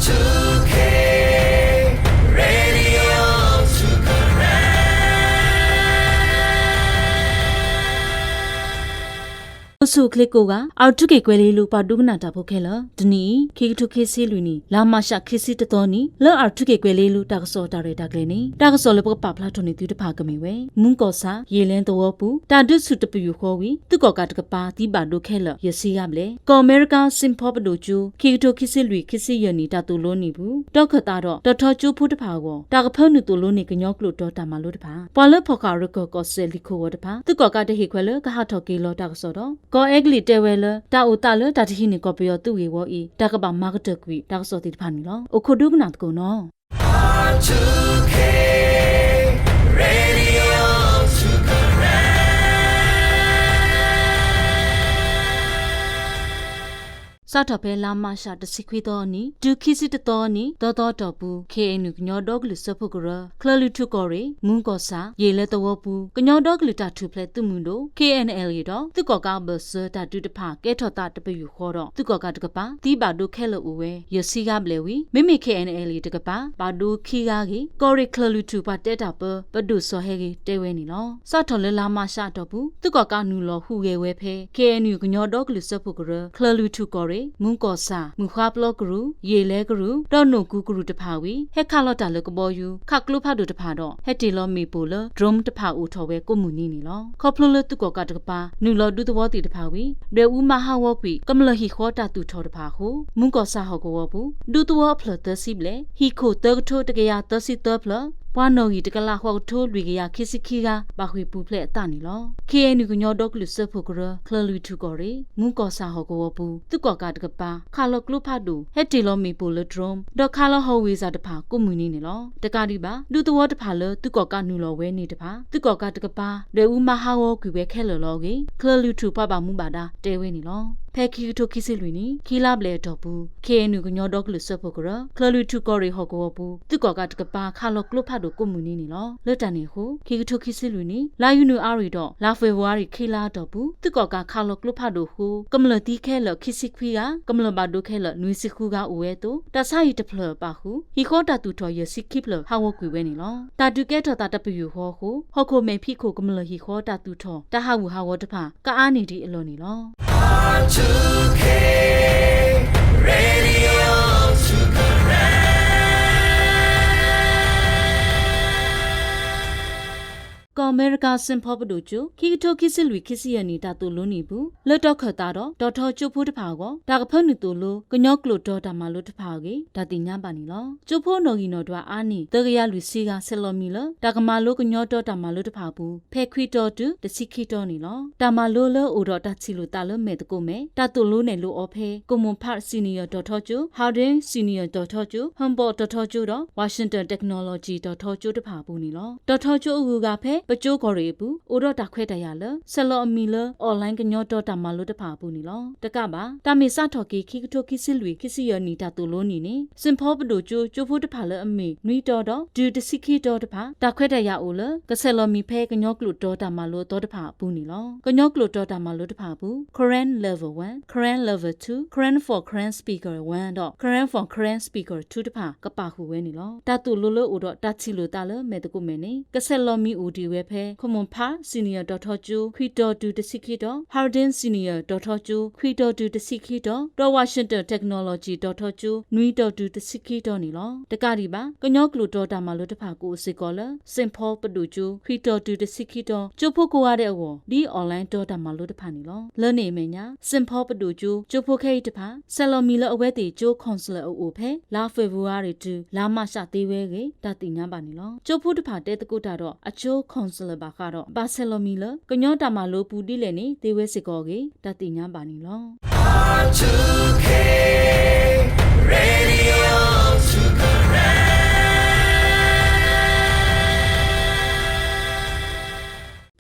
Radio အိၣ်ဆူၣ်အိၣ်ချ့ကိးဂၤ R two K ကွဲၤလ့လိၤ ပှၤဒိကနၣ်တၢ်ဖိခဲလၢာ်, တနံၤအံၤ ခံကထိခံဆံလွံၢ်နံၣ် လါမးရှးခံဆံတသီနံၤ လၢ R two K ကွဲၤလ့လိၤ တၢ်ကစီၣ်တၢ်ရဲၣ်တၢ်ကျဲၤန့ၣ် တၢ်ကစီၣ်လၢပကပာ်ဖျါထီၣ်န့ၢ်သုတဖၣ်ကမ့ၢ်ဝဲ မူကီၢ်ဆၣ် ယ့ၣ်လဲသဝီပူၤ တၢ်ဒုးဆူၣ်တပယူာ်ဃီဝံၤ သုးကီၣ်ကးတကပၤ သံဘၣ်ဒိခဲလၢာ် ယဲၢ်ဆံဂၤဘျဲၣ်, ကီၢ်အမဲရကၤ Saint Paul ပဒိၣ်ကၠိ ခံကထိခံဆံလွံၢ် ခံဆံယဲၢ်နံၣ် တၢ်သိၣ်လိန့ၢ်ပူၤ ဒီးခၢၣ်သးဒီး တီၤထီကၠိဖိတဖၣ်အဂီၢ် တၢ်ကဖၢနုာ်သိၣ်လိန့ၢ် ကညီကျိာ်တီၤတၢ်မၤလိတဖၣ် ပှၤလၢဖီၣ်ဃာ်ရကၢၢ်ကီၢ်စဲၣ်လံာ်ခိၣ်ဝီၤတဖၣ် သုးကီၣ်ကးတဟ့ၣ်ခွဲးလၢကဟးထီၣ်က့ၤလီၤတၢ်ကစီၣ်ဒီး ကီၢ်အဲကလံးတဲဝဲလၢ တၢ်အိၣ်သးလၢတၢ်တဟံးန့ၢ်ကီၢ်ပယီၤသုးဂ့ၢ်ဝီအံၤ တၢ်ကဘၣ်မၤကတၢၢ်ကွံာ်တၢ်ကစီၣ်သ့ၣ်တဖၣ်န့ၣ်လီၤ. အိၣ်ခိးဒိကနၣ်သကိးနီၤ. စးထီၣ်ဖဲလါမးရှးတဆံခွံသီအနံၤ တုၤခံဆံတသီအနံၤ သီသီအတီၢ်ပူၤ ခ့ၣ်အဲၣ်ယူၣ် ကညီဒီကလုာ်စၢဖှိၣ်ကရၢ ချၢၣ်လွံၢ်ထူၣ်ကီၢ်ရ့ၣ် မူကီၢ်ဆၣ် ယ့ၣ်လဲသဝီပူၤ ကညီဒီကလုာ်တၢ်ထူၣ်ဖျဲးသုးမုၢ်ဒိၣ် K N L A ဒီး သုးကီၣ်ကးအဘၢၣ်စၢၤတၢ်ဒုးတဖၣ် ကဲထီၣ်သးတပယူာ်ဃီဒီး သုးကီၣ်ကးတကပၤ သံဘၣ်ဒိခဲလၢာ်အိၣ်ဝဲ ယဲၢ်ဆံဂၤဘျဲၣ်ဝံၤ မ့မ့ၢ် K N L A တကပၤ ဘၣ်ဒိခံဂၤအဂ့ၢ် ကီၢ်ရ့ၣ်ချၢၣ်လွံၢ်ထူၣ်ပှၤတဲတၢ်ပၢ ပဒိၣ်စီၤဟဲဂ့ၤတဲဝဲန့ၣ်လီၤ. စးထီၣ်လၢလါမးရှးအတီၢ်ပူၤ သုးကီၣ်ကးနုာ်လီၤဟူးဂဲၤဝဲဖဲ K N U ကညီဒီကလုာ်စၢဖှိၣ်ကရၢ ချၢၣ်လွံၢ်ထူၣ်ကီၢ်ရ့ၣ် မူကီၢ်ဆၣ် မုၢ်ဃါပျီကရူၢ် ယ့ၣ်လဲကရူၢ် ဒီးနိၣ်ကူကရူၢ်တဖၣ်ဝံၤ ဟဲခးလီၤတၢ်လၢကဘီယူၤ ခးကျိဖးဒိၣ်တဖၣ်ဒီး ဟဲတ့ၢ်လီၤမ့ၣ်ပိၢ်လၢ drone တဖၣ်အိၣ်ထီၣ်ဝဲကိးမုၢ်နံၤန့ၣ်လီၤ. ခီဖျိလၢသုးကီၣ်ကးတကပၤ နုာ်လီၤဒူသဝီသ့ၣ်တဖၣ်ဝံၤ ဒွဲၣ်အူမၤဟးဂီၤကွံာ် ကမျၢၢ်ဟံၣ်ဃီတၢ်သူၣ်ထီၣ်တဖၣ်အဃိ မူကီၢ်ဆၣ်ဟီၣ်ကဝီၤပူၤ ဒူသဝီအဖျၢၣ်သၢဆံဘျဲၣ် ဟံၣ်ခိၣ်သၢကထိတကယၤသၢဆံသၢဖျၢၣ် ပှၤနီၣ်ဂံၢ်တကလးဃိးကထိလွံၢ်ကယၤခံဆံခံဂၤ ဘၣ်ဃ့ၢ်ပူၤဖျဲးအသးန့ၣ်လီၤ. K N U ကညီဒီကလုာ်စၢဖှိၣ်ကရၢ ချၢၣ်လွံၢ်ထူၣ်ကီၢ်ရ့ၣ် မူကီၢ်ဆၣ်ဟီၣ်ကဝီၤပူၤ သုးကီၣ်ကးတကပၤ ခးလီၤကျိဖးဒိၣ် ဟဲတ့ၢ်လီၤမ့ၣ်ပိၢ်လၢ drone ဒီးခးလီၤ howitzer တဖၣ်ကိးမုၢ်နံၤန့ၣ်လီၤ. တကးဒံးဘၣ် ဒူသဝီတဖၣ်လၢသုးကီၣ်ကးနုာ်လီၤဝဲန့ၣ်တဖၣ် သုးကီၣ်ကးတကပၤ ဒွဲၣ်အူမၤဟးဂီၤကွံာ်ဝဲခဲလၢာ်လီၤအဂ့ၢ် ချၢၣ်လွံၢ်ထူၣ်ပှၤဘၣ်မူဘၣ်ဒါတဲဝဲန့ၣ်လီၤ. ဖဲခံကထိခံဆံလွံၢ်နံၣ် ခံလါဘျဲၣ်အတီၢ်ပူၤ K N U ကညီဒီကလုာ်စၢဖှိၣ်ကရၢ ချၢၣ်လွံၢ်ထူၣ်ကီၢ်ရ့ၣ်ဟီၣ်ကဝီၤပူၤ သုးကီၣ်ကးတကပၤ ခးလီၤကျိဖးဒိၣ်ကိးမုၢ်နံၤန့ၣ်လီၤ. လၢတၢ်န့ၣ်အဃိ ခံကထိခံဆံလွံၢ်နံၣ် လါယနူၤအါရံၤဒီး လါဖ့ၤဘြူၤအါရံၤ ခံလါအတီၢ်ပူၤ သုးကီၣ်ကးခးလီၤကျိဖးဒိၣ်အဃိ ကမျၢၢ်သံခဲလၢာ်ခံဆံခွံဂၤ ကမျၢၢ်ဘၣ်ဒိခဲလၢာ်နွံဆံဃုဂၤအိၣ်ဝဲအသိး တၢ်ဆါဟံၣ်တဖျၢၣ်အပာ်ဃုာ် ဟံၣ်ဃီတၢ်သူၣ်ထီၣ်ယဲၢ်ဆံခံဖျၢၣ် ဟးဂီၤကွံာ်ဝဲန့ၣ်လီၤ. တၢ်ဒုးကဲထီၣ်သးတပယူာ်ဃီအဃိ ဟီၣ်ခိၣ်မဲာ်ဖံးခိၣ်ကမျၢၢ်ဟံၣ်ဃီတၢ်သူၣ်ထီၣ် တၢ်ဟးဂူာ်ဟးဂီၤတဖၣ် ကအါန့ၢ်ဒံးအလီၢ်န့ၣ်လီၤ. ကီၢ်အမဲရကၤ Saint Paul ပဒိၣ်ကၠိ ခံကထိခံဆံလွံၢ် ခံဆံယဲၢ်နံၣ် တၢ်သိၣ်လိန့ၢ်အပူၤ လၢတီၤခၢၣ်သးဒီး တီၤထီကၠိဖိတဖၣ်အဂီၢ် တၢ်ကဖၢနုာ်သိၣ်လိ ကညီကျိာ်တီၤတၢ်မၤလိတဖၣ်အဂ့ၢ် တၢ်သ့ၣ်ညါဘၣ်န့ၣ်လီၤ. ကၠိဖိနီၣ်ဂံၢ်နီၣ်ဒွးအါန့ၢ် သၢကယၤလွံၢ်ဆံဂၤ ဆဲးလီၤမံၤလၢ တၢ်ကမၤလိကညီတီၤတၢ်မၤလိတဖၣ်အပူၤ ဖဲခွံတီၤတုၤ တဆံခံတီၤန့ၣ်လီၤ. တၢ်မၤလိလၢအိၣ်ဒီးတၢ်ထံၣ်လိာ်သးလၢမဲာ်သကိးမဲာ် တၢ်သိၣ်လိနဲၣ်လိအီၤဖဲ Commonpark Senior တီၤထီကၠိ, Harding Senior တီၤထီကၠိ, Humboldt တီၤထီကၠိဒီး Washington Technology တီၤထီကၠိတဖၣ်အပူၤန့ၣ်လီၤ. တီၤထီကၠိအဂုၤအဂၤဖဲ ပကၠိကီၢ်ရ့ၣ်အပူၤ အိၣ်ဒီးတၢ်ခွဲးတၢ်ယာ်လၢ ဆဲးလီၤအမံၤလၢ online ကညီတီၤတၢ်မၤလိတဖၣ်အပူၤန့ၣ်လီၤ. တကးဘၣ် တၢ်မ့ၢ်စးထီၣ်က့ၤ ခံကထိခံဆံလွံၢ် ခံဆံယဲၢ်နံၣ် တၢ်သိၣ်လိန့ၣ်န့ၣ် Saint Paul ပဒိၣ်ကၠိ ကၠိဖိတဖၣ်လၢအမ့ၢ် နွံတီၤဒီး တုၤတဆံခံတီၤတဖၣ် တၢ်ခွဲးတၢ်ယာ်အိၣ်လၢ ကဆဲးလီၤမံၤဖဲကညီကျိာ်တီၤတၢ်မၤလိအသီတဖၣ်အပူၤန့ၣ်လီၤ. ကညီကျိာ်တီၤတၢ်မၤလိတဖၣ်အပူၤ Karen Level one, Karen Level two, Karen for Karen Speaker one ဒီး Karen for Karen Speaker two တဖၣ် ကပာ်ဃုာ်ဝဲန့ၣ်လီၤ. တၢ်သိၣ်လိလၢအိၣ်ဒီးတၢ်ထံၣ်လိာ်သးလၢမဲာ်သကိးမဲာ်န့ၣ် ကဆဲးလီၤမံၤအိၣ်ဒံးဝဲဖဲ Commonpark Senior တီၤထီကၠိ ခွံတီၤတုၤတဆံခံတီၤ, Harding Senior တီၤထီကၠိ ခွံတီၤတုၤတဆံခံတီၤ ဒီး Washington Technology တီၤထီကၠိ နွံတီၤတုၤတဆံခံတီၤန့ၣ်လီၤ. တကးဒံးဘၣ် ကညီကျိာ်တီၤတၢ်မၤလိတဖၣ် ကအိၣ်စ့ၢ်ကီးလၢ Saint Paul ပဒိၣ်ကၠိ ခွံတီၤတုၤတဆံခံတီၤ ကၠိဖိကိးဂၤဒဲးအဂီၢ် ဒ် online တီၤတၢ်မၤလိတဖၣ်န့ၣ်လီၤ. လၢန့ၣ်အမဲာ်ညါ Saint Paul ပဒိၣ်ကၠိ ကၠိဖိခဲအံၤတဖၣ် ဆဲးလီၤမံၤလၢအဝဲသ့ၣ်ကၠိ counselor အအိၣ်ဖဲ လါ February တုၤ လါ March သ့ဝဲအဂ့ၢ် တၢ်သ့ၣ်ညါဘၣ်န့ၣ်လီၤ. ကၠိဖိတဖၣ်တဲသကိးတၢ်ဒီး အကၠိ counselor ဘၣ်ဃးဒီး ဘၣ်ဆဲးလီၤမံၤလၢ ကညီတၢ်မၤလိအပူၤဒ်လဲၣ်န့ၣ် သ့ဝဲစ့ၢ်ကီးအဂ့ၢ် တၢ်သ့ၣ်ညါဘၣ်န့ၣ်လီၤ.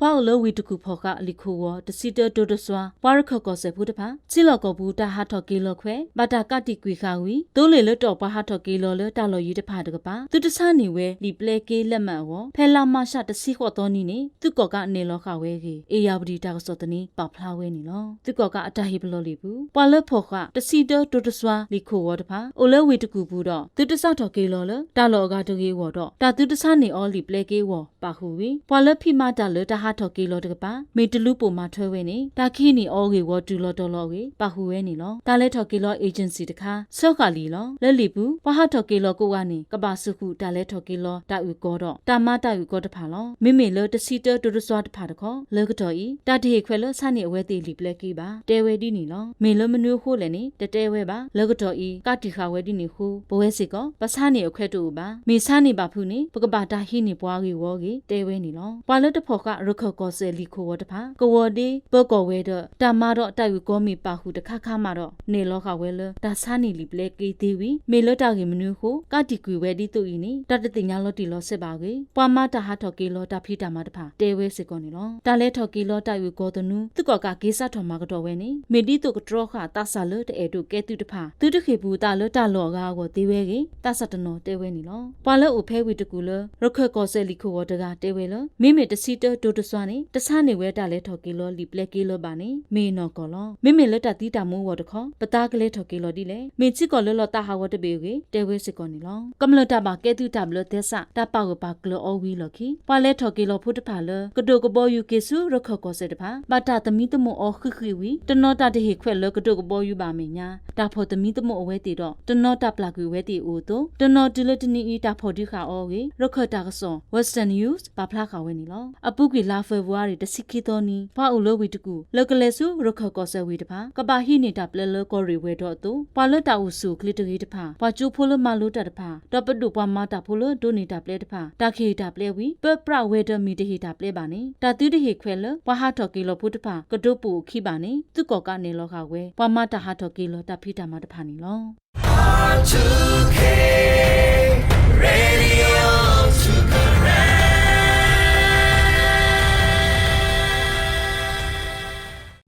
ပှၤအိၣ်လၢ လၢဝ့ၢ်တကူၣ်ဖီၣ်ဃာ်လံာ်ခိၣ်ဝီၤ တဆံတၢတိတစွါ ပှၤရခၢၣ်ကီၢ်စဲၣ်ဖိတဖၣ် ထံလီၢ်ကီၢ်ပူၤတၢ်ဟးထီၣ်က့ၤလီၤခွဲး ဘၣ်တၢ်ကးတံာ်ကွံာ်ဃာ်ဝံၤ သိလ့ၣ်လၢတအီၣ်ပှၤဟးထီၣ်က့ၤလီၤလၢတၢ်လီၢ်ယံၤတဖၣ်တကပၤ သုတဆါန့ၢ်ဝဲလံာ်ပျဲက့လၢမၢ်အဂီၢ် ဖဲလါမးရှးတဆံဃိးသီနံၤန့ၣ် သုးကီၣ်ကးနဲၣ်လီၤဃာ်ဝဲအဂ့ၢ် အ့ၣ်ယၣ်ဝတံၣ်တၢ်ကစီၣ်သန့ပာ်ဖျါဝဲန့ၣ်လီၤ. သုးကီၣ်ကးအတၢ်ဟ့ၣ်ပလီၢ်လံာ်ပူၤ ပှၤလၢဖီၣ်ဃာ်တဆံတၢတိတစွါလံာ်ခိၣ်ဝီၤတဖၣ် အိၣ်လၢဝ့ၢ်တကူၣ်ပူၤဒီး သုတစးထီၣ်က့ၤလီၤလၢတၢ်လီၢ်အဂၤတဂ့ၤအဂီၢ်ဒီး တၢ်သုတဆါန့ၢ်အီၤလံာ်ပျဲက့အဂီၢ် ပာ်ဃုာ်ဝံၤ ပှၤလၢဖံးမၤတၢ်လၢတၢ်ဟးထီၣ်က့ၤလီၤတကပၤ မ့ၢ်တလူၤပိာ်မၤထွဲဝဲန့ၣ် တၢ်ကဟံးန့ၢ်အီၤအဂ့ၢ်ဝီတုၤလီၤတီၤလီၤအဂ့ၢ် ပာ်ဃုာ်ဝဲန့ၣ်လီၤ. တၢ်လဲၤထီၣ်က့ၤလီၤ agency တခါ ဆှၢဃာ်လံာ်လီၤ. လၢလံာ်ပူၤ ပှၤဟးထီၣ်က့ၤလီၤကိးဂၤန့ၣ် ကဘၣ်စူးဃုာ်တၢ်လဲၤထီၣ်က့ၤလီၤတၢ်အုၣ်ကီၤဒီး တၢ်မၤတၢ်အုၣ်ကီၤတဖၣ်လီၤ. မ့မ့ၢ်လၢတဆံတၢတိတစွါတဖၣ်တခီ လၢကတီၢ်အံၤ တၢ်တဟ့ၣ်ခွဲးလၢဆါန့ၢ်အဝဲသ့ၣ်လံာ်ပျဲက့ဘၣ် တဲဝဲဒ်န့ၣ်လီၤ. မ့ၢ်လၢမနုၤအဃိလဲၣ်န့ၣ် တတဲဝဲဘၣ်. လၢကတီၢ်အံၤ ကးတံာ်ဃာ်ဝဲဒ်န့ၣ်အဃိ ပဝဲစ့ၢ်ကီး ပဆါန့ၢ်အခွဲးတအိၣ်ဘၣ်. မ့ၢ်ဆါန့ၢ်ဘၣ်ဖုးန့ၣ် ပကဘၣ်တၢ်ဟံးန့ၢ်ပှၤအဂ့ၢ်ဝီအဂ့ၢ် တဲဝဲန့ၣ်လီၤ. ပှၤလၢတဖီၣ်ဃာ်ရခၢၣ်ကီၢ်စဲၣ်လံာ်ခိၣ်ဝီၤတဖၣ် ကဝီၤဒ့ပၢၤကီၢ်ဝဲၤဒၢး တၢ်မၤဒီးတၢ်အုၣ်ကီၤမ့ၢ်ပာ်ဃုာ်တခါခါမးဒီး နဲၣ်လီၤဃာ်ဝဲလၢ တၢ်ဆါန့ၢ်လံာ်ပျဲက့သ့ဝံၤ မ့ၢ်လၢတၢ်ဂ့ၢ်မနုၤအဃိ ကးတံာ်ကွံာ်ဝဲဒ်သိးအံၤန့ၣ် တၢ်တသ့ၣ်ညါလီၤတံၢ်လီၤဆဲးဘၣ်အဂ့ၢ် ပှၤမၤတၢ်ဟးထီၣ်က့ၤလီၤတၢ်ဖံးတၢ်မၤတဖၣ် တဲဝဲစ့ၢ်ကီးန့ၣ်လီၤ. တၢ်လဲၤထီၣ်က့ၤလီၤတၢ်အုၣ်ကီၤသနူ သုးကီၣ်ကးက့ၤစးထီၣ်မၤကတီၢ်ဝဲန့ၣ် မ့ၢ်ဒ်သိးကတြီဃာ်သးစၢ်လၢတအဲၣ်ဒိးကဲသုးတဖၣ် သုတဃ့ၢ်ပူၤသးလၢတၢ်လီၢ်အဂၤအဂီၢ်သ့ဝဲအဂ့ၢ် သးစၢ်တနီၤတဲဝဲန့ၣ်လီၤ. ပှၤလၢအိၣ်ဖဲဝ့ၢ်တကူၣ်လၢ ရခၢၣ်ကီၢ်စဲၣ်လံာ်ခိၣ်ဝီၤတဂၤတဲဝဲလၢ မ့မ့ၢ်တဆံတၢတိတစွါန့ၣ် တဆါန့ၢ်ဝဲတၢ်လဲၤထီၣ်က့ၤလီၤလံာ်ပျဲက့လၢၤဘၣ်န့ၣ် မ့ၢ်နီၢ်ကီၢ်လီၤ. မ့မ့ၢ်လၢတၢ်သံတၢ်မူအဂီၢ်တခီ ပသးကလဲၤထီၣ်က့ၤလီၤဒ်လဲၣ် မ့ၢ်ထံကီၢ်လၢလီၤသးဟးဂီၤတဘ့ၣ်အဂ့ၢ် တဲဝဲစ့ၢ်ကီးန့ၣ်လီၤ. ကမျၢၢ်တၢ်ဘၣ်ကဲသုးတၢ်ဘျၢသဲစး တၢ်ပာ်ဂၢၢ်ပာ်ကျၢၤအီၤဝံၤလီၢ်ခံ ပှၤလဲၤထီၣ်က့ၤလီၤဖိတဖၣ်လၢ ကဒိးကဘီယူၤက့ၤဆူရခၢၣ်ကီၢ်စဲၣ်တဖၣ် ဘၣ်တၢ်သမံသမိးအီၤဃံးဃံးဝံၤ တနီၤတၢ်တဟ့ၣ်ခွဲးလၢကဒိးကဘီယူၤဘၣ်အမဲာ်ညါ တၢ်ဖီၣ်သမံသမိးအဝဲသ့ၣ်ဒီး တနီၤတၢ်ပျၢ်ကွံာ်အဝဲသ့ၣ်အအိၣ်အသိး တနီၤတုၤလၢတနံၤအံၤ တၢ်ဖီၣ်ဒုးဃာ်အီၤအဂ့ၢ် ရခၢၣ်တၢ်ကစီၣ် Western News ပာ်ဖျါဃာ်ဝဲန့ၣ်လီၤ. အပူၤကွံာ်လါ February တဆံခံသီနံၤ ပှၤအိၣ်လၢဝ့ၢ်တကူၣ် လၢကလဲၤဆူရခၢၣ်ကီၢ်စဲၣ်ဝ့ၢ်တဖၣ် ကဘၣ်ဟံးန့ၢ်တၢ်ပျဲလၢကီၢ်ရ့ၣ်ဝဲၤဒီးအသိး ပှၤလၢတၢ်အိၣ်ဆူၣ်အိၣ်ချ့တဂ့ၤတဖၣ် ပှၤကၠိဖိလၢမၤလိတၢ်တဖၣ် ဒီးပဒိၣ်ပှၤမၤတၢ်ဖိလၢဒိးန့ၢ်တၢ်ပျဲတဖၣ် တၢ်ကဟ့ၣ်တၢ်ပျဲဝံၤ ပၢပြးဝဲၤဒီးမ့ၢ်တဟ့ၣ်တၢ်ပျဲဘၣ်န့ၣ် တၢ်သုတဟ့ၣ်ခွဲးလၢ ပှၤဟးထီၣ်က့ၤလီၤဖိတဖၣ် ကဒိးပိာ်အခံဘၣ်န့ၣ် သုးကီၣ်ကးနဲၣ်လီၤဃာ်ဝဲ ပှၤမၤတၢ်ဟးထီၣ်က့ၤလီၤတၢ်ဖံးတၢ်မၤတဖၣ်န့ၣ်လီၤ.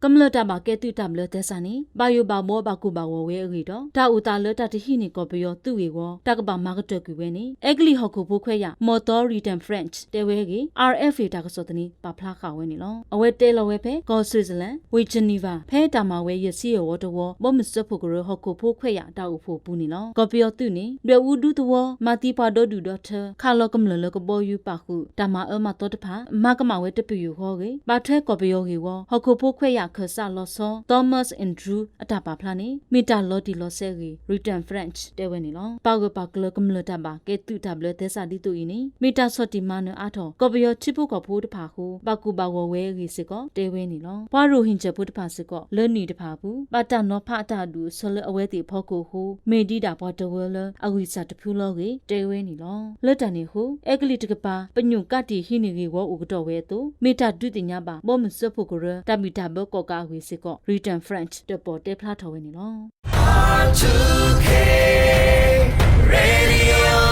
ကမျၢၢ်တၢ်ဘၣ်ကဲသုးတၢ်ဘျၢသဲစးန့ၣ် ဘၣ်ယိၣ်ဘၣ်ဘှီဘၣ်ကိၢ်ဘၣ်ဂီၤဝဲအဂ့ၢ်ဒီး တၢ်အိၣ်သးလၢတၢ်တဟံးန့ၢ်ကီၢ်ပယီၤသုးဂ့ၢ်ဝီ တၢ်ကဘၣ်မၤကတၢၢ်ကွံာ်ဝဲန့ၣ် အဲကလံးဟီၣ်ခိၣ်ဖိခွဲးယာ် မီၢ်သီ Return French တဲဝဲအဂ့ၢ် RFA တၢ်ကစီၣ်သန့ပာ်ဖျါဃာ်ဝဲန့ၣ်လီၤ. အဝဲတဲလီၤဝဲဖဲ ကီၢ် Switzerland ဝ့ၢ် Geneva ဖဲတၢ်မၤဝဲယဲၢ်ဆံယဲၢ်ဝီတဝီ ဘီမုၢ်စၢဖှိၣ်ကရၢ ဟီၣ်ခိၣ်ဖိခွဲးယာ်တၢ်အိၣ်ဖှိၣ်အပူၤန့ၣ်လီၤ. ကီၢ်ပယီၤသုးန့ၣ် ဒွဲၣ်အူဒူသဝီ မၤသံပှၤဒီဒူၣ်ဒီထၢ ခးလီၤကမျၢၢ်လၢကဘီယူၤပာ်ဃုာ် တၢ်မၤအၢမၤသီတဖၣ် မၤကမၣ်ဝဲတပယူာ်ဃီအဂ့ၢ် ဘၣ်ထွဲကီၢ်ပယီၤဂ့ၢ်ဝီ ဟီၣ်ခိၣ်ဖိခွဲးယာ်ခၢၣ်စးလီၤဆီ Thomas Andrews အတၢ်ပာ်ဖျါန့ၣ် မ့ၢ်တၢ်လီၤတံၢ်လီၤဆဲးအဂ့ၢ် Return French တဲဝဲန့ၣ်လီၤ. ပာ်ဂၢၢ်ပာ်ကျၢၤကမျၢၢ်တၢ်ဘၣ်ကဲသုးတၢ်ဘျၢသဲစးဒ်သိးအံၤန့ၣ် မ့ၢ်တၢ်ဆီၣ်တံၢ်မၤနၢၤအါထီၣ် ကီၢ်ပယီၤထံဖိကီၢ်ဖိတဖၣ်အဃိ ဘၣ်ကိၢ်ဘၣ်ဂီၤဝဲအဂ့ၢ်စ့ၢ်ကီး တဲဝဲန့ၣ်လီၤ. ပှၤရိၣ်ဟ့ၣ်ကၢၢ်ဖိတဖၣ်စ့ၢ်ကီး လၢနံၣ်တဖၣ်အပူၤ ဘၣ်တၢ်နီၤဖးအတၢ်အဒူၣ်အဆၢလၢအဝဲသ့ၣ်အဖီခိၣ်အဃိ မ့ၢ်ဒံးဒၣ်ပှၤတဝၢလၢအဂံၢ်စၢ်တဖုလီၤအဂ့ၢ် တဲဝဲန့ၣ်လီၤ. လၢတၢ်န့ၣ်အဃိ အဲကလံးတကပၤ ပညိၣ်ကးတံာ်ဟံးန့ၢ်ဂ့ၢ်ဝီအိၣ်ကတီၢ်ဝဲအသိး မ့ၢ်တၢ်ဒုးသ့ၣ်ညါဘၣ် ဘီမုၢ်စၢဖှိၣ်ကရၢ တၢ်ဘံၣ်တၢ်ဘၢကီၣ်ကးအဂ့ၢ်စ့ၢ်ကီး Return French တၢၣ်ပီၣ်တဲဖျါထီၣ်ဝဲန့ၣ်လီၤ.